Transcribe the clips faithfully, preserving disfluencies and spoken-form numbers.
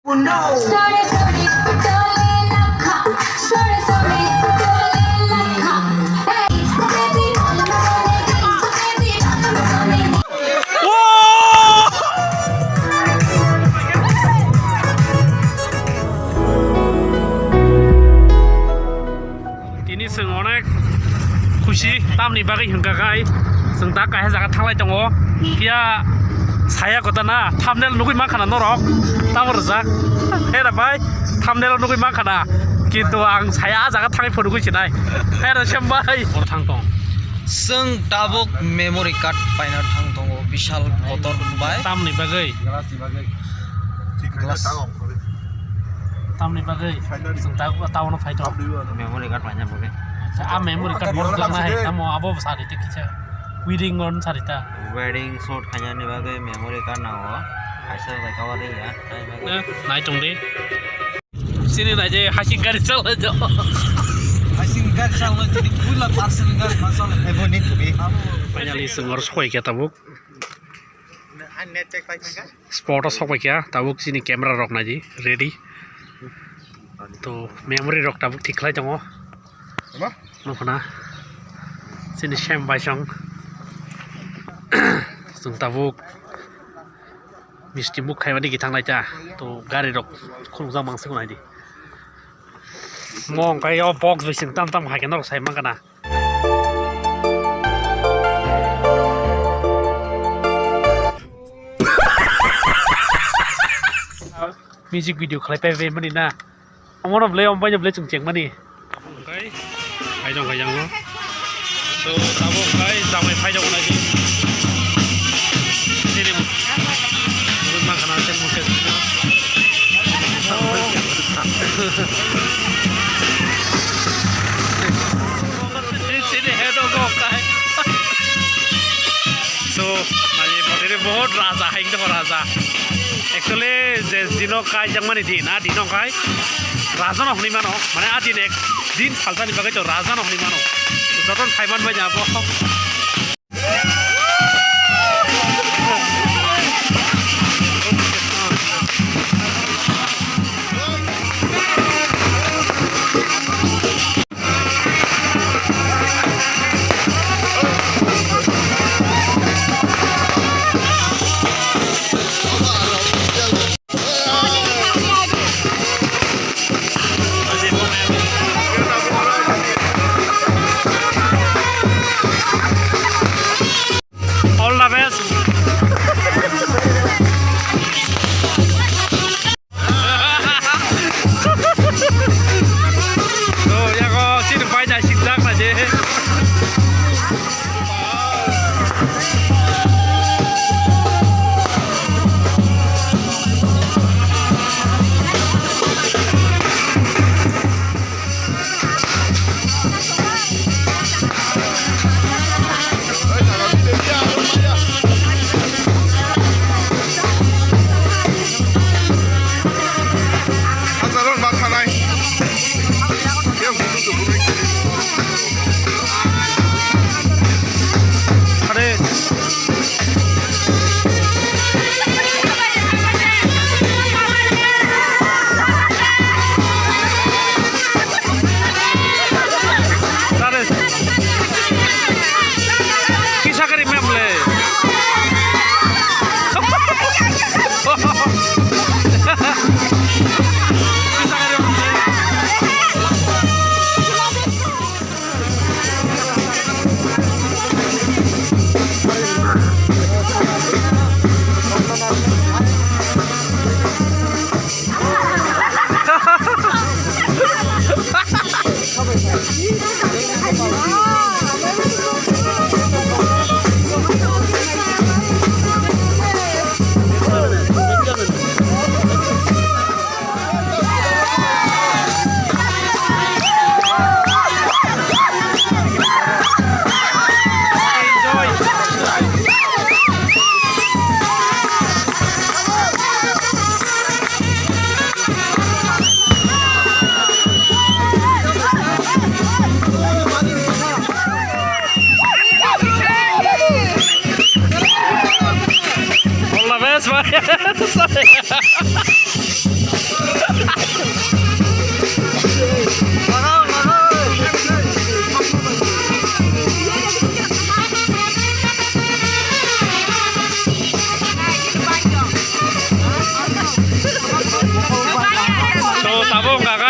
Sorry, sorry, putole lakha. Sorry, sorry, putole lakha. Hey, baby, all I'm sorry, baby, all I'm sorry. Tini chwng onek khusi, tamni bagwi hwnkha khai chwng da kaisa jaga thanglai tongo. Phiya saya kotana thumbnail nugwi mankha na norok, tamo rwjak. Hera bai, thumbnail nugwi mankha na, kintu ang saya ah jaga thangwi phunugwi sinai. Hera sem bai. Oro thang tong. Chwng tabuk memory card paina thang tongo, bishal kotor bai. Tamni bagwi? Glass ni bagwi. Glass. Tamni bagwi chwng ta-, taono phai tong. Memory card paina bagwi. Acha, a memory card borok langna hai, tamo abo sari te kisa. Wedding on sari ta. Wedding shoot khaina ni bagwi memory card nango. Kaisa bai cover ya. Nai tong di. Sini nai je hasing gari chalai jo. Hasing gari chalai tini puila personal gari ma chalai. Ebo ni tubi. Finally, chwng oro sokoi khe tabuk. Spot o sokbai kha, tabuk chini camera rok naidi ready. To memory rok tabuk thik khlai tongo. Nukho na chini Shyam bai song. Chwng tabuk misti muk khaimani githang lai ta. To gari rok khulukjak mansukgo naidi. Mo wngkha o box bai chwng tam tam hai khe norok sai mankha na. Music video khlai pai bai mani na. Omono bwlai, omo baino bwlai chwng chengmani. Omokai, hai jong, hai jong. So, tabuk khai, jamai phai jong nai. Sini mo. Urut ma khana, sen mo, sen mo. Sini, sini, head of kai. So, mane, botire bahut raja, hai, ekdom raja. Actually, je dino kai jangmani din, a dino kai raja no hwnwi mano, mane a din ek din salsani bagwi to raja no hwnwi mano. Joton saiman bai abo.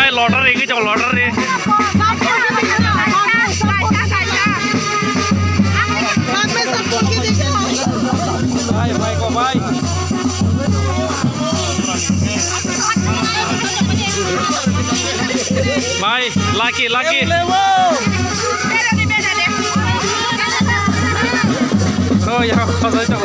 Lottery, ini jauh lottery. Bhai, bhai, ko bhai. Bhai, lucky, lucky. Oh, ya, khosai to.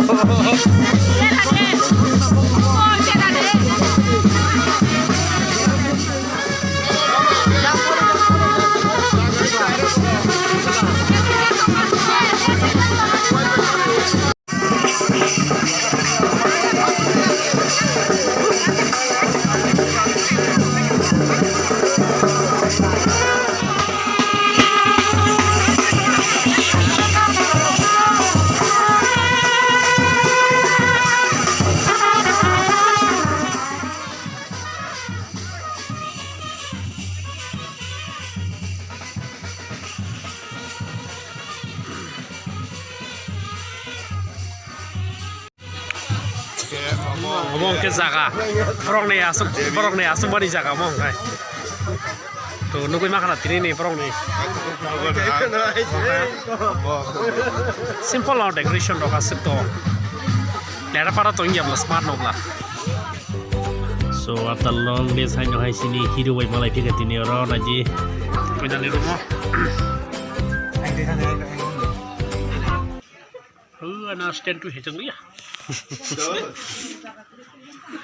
Omo hwnkhe jaga. Borokni aswk, borokni aswk bani jaga omo hwnkhe. To nugui mankha na tini ni borokni. Simple no decoration rok aswk to. Lera para to wngya bwla smart no bwla. So after long days haino hai sini hero bai malai phika tini oro naji. Finally room o. Hwna stand to hejang ya.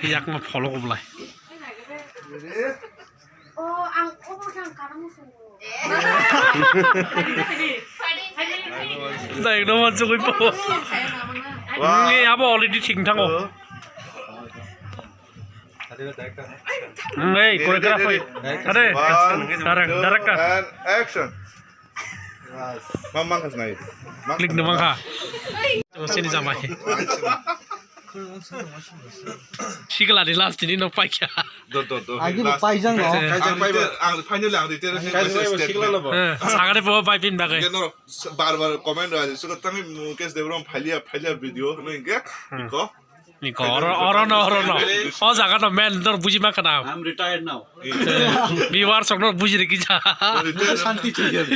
Yak ma follow ko blai. Oh, ang obo sang karang sungo. Dai no man sugui po. Wow. Ni abo already thik thango. Hey, choreographer. Are, one, direct, two, director. And action. Mam, mam khasnai. Click no mangkha. Sini jamai. Sikla ni last ni no paikha. Do, do, do. Agi bo paijang no. Kaijang paiba. Ang finally ang rite. Kaijang paiba sikla no bo. Eh, sagare bo pai pin bagai. Keno bar bar comment ra suka tangi Mukesh Debbarma phalia, phalia video no inge. Iko. Niko, oro, oro no, oro no. O jaga no man, nor buji ma khana. I'm retired now. Viewers rok no buji rikija. Shanti chujak.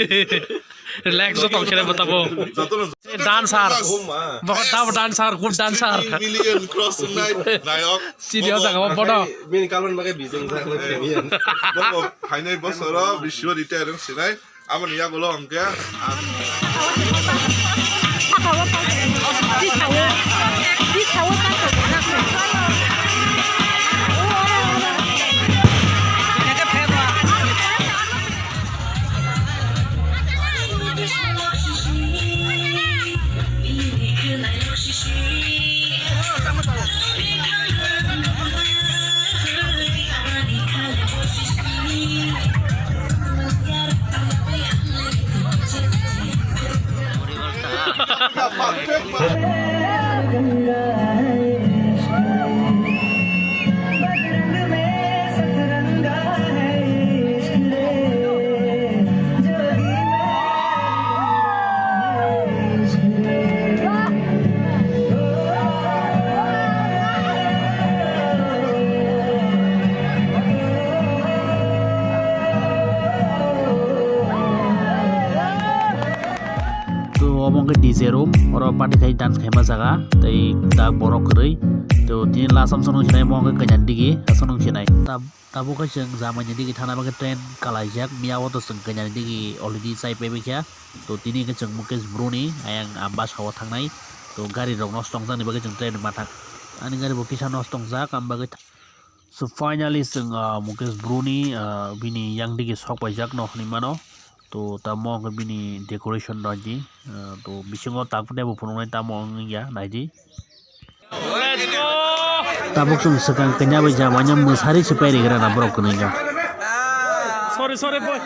Relax jo tong khere botabo. Dancer. Bohut dabo dancer, good dancer. Million cross nai, nayok. Sini o jaga bodo. Bini kalon bagai bijeng jaga. Bobo phainai bosoro biswa retire sinai. Aboni yagulo hwnkhe ang To omo wngkha D J room, oro party khai dance khaima jaga, tei dak borok kwrwi. To tini last amsong nung sinai, omo wngkha kainan digi, asong nung sinai. Tab-, tabuk khe chwng jamani digi thana bagwi train kalaijak, miyao to chwng kainani digi already chai paibaikha. To tini hwnkhe chwng Mukesh Bruni ayang, ah, bwsao thangnai. To gari rok nosto wngjakni bagwi chwng train ma thang. Ani gari bo kisa nosto wngjak, am bagwi tha-, so finally chwng, ah, Mukesh Bruni, ah, bini yang digi sok paijak no hinwi mano. To tamo hwnkhe bini decoration rok di, ah, to bisingo tak tei bo phunuknai tamo wngya naidi. Tabuk chwng swkang kanya bai jamaino mwsari se pairigra na borok kwnwi no. Sorry, sorry, boy.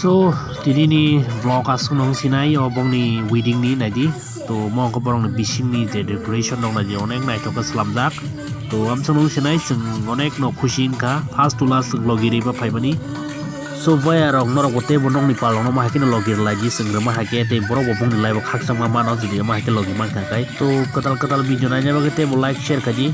So, tini ni vlog aswk nung sinai, o bongni wedding ni naidi. To, mo khe borokni bisingni je decoration rok naidi, onek naithok khe swlamjak. To, amswk nung sinai, chwng onek no khusi wngkha, first to last chwng logi riba phaimani. So, boya rok norok bo teibo nokni pal rok no ma hai kheno logi rwlaidi, chwng rwma hai khe tei borok bo bongni life o khakchangma mano, jodi ma hai khe logi mankha khai. To, kwtal kwtal video naina bagwi teibo like, share khaidi.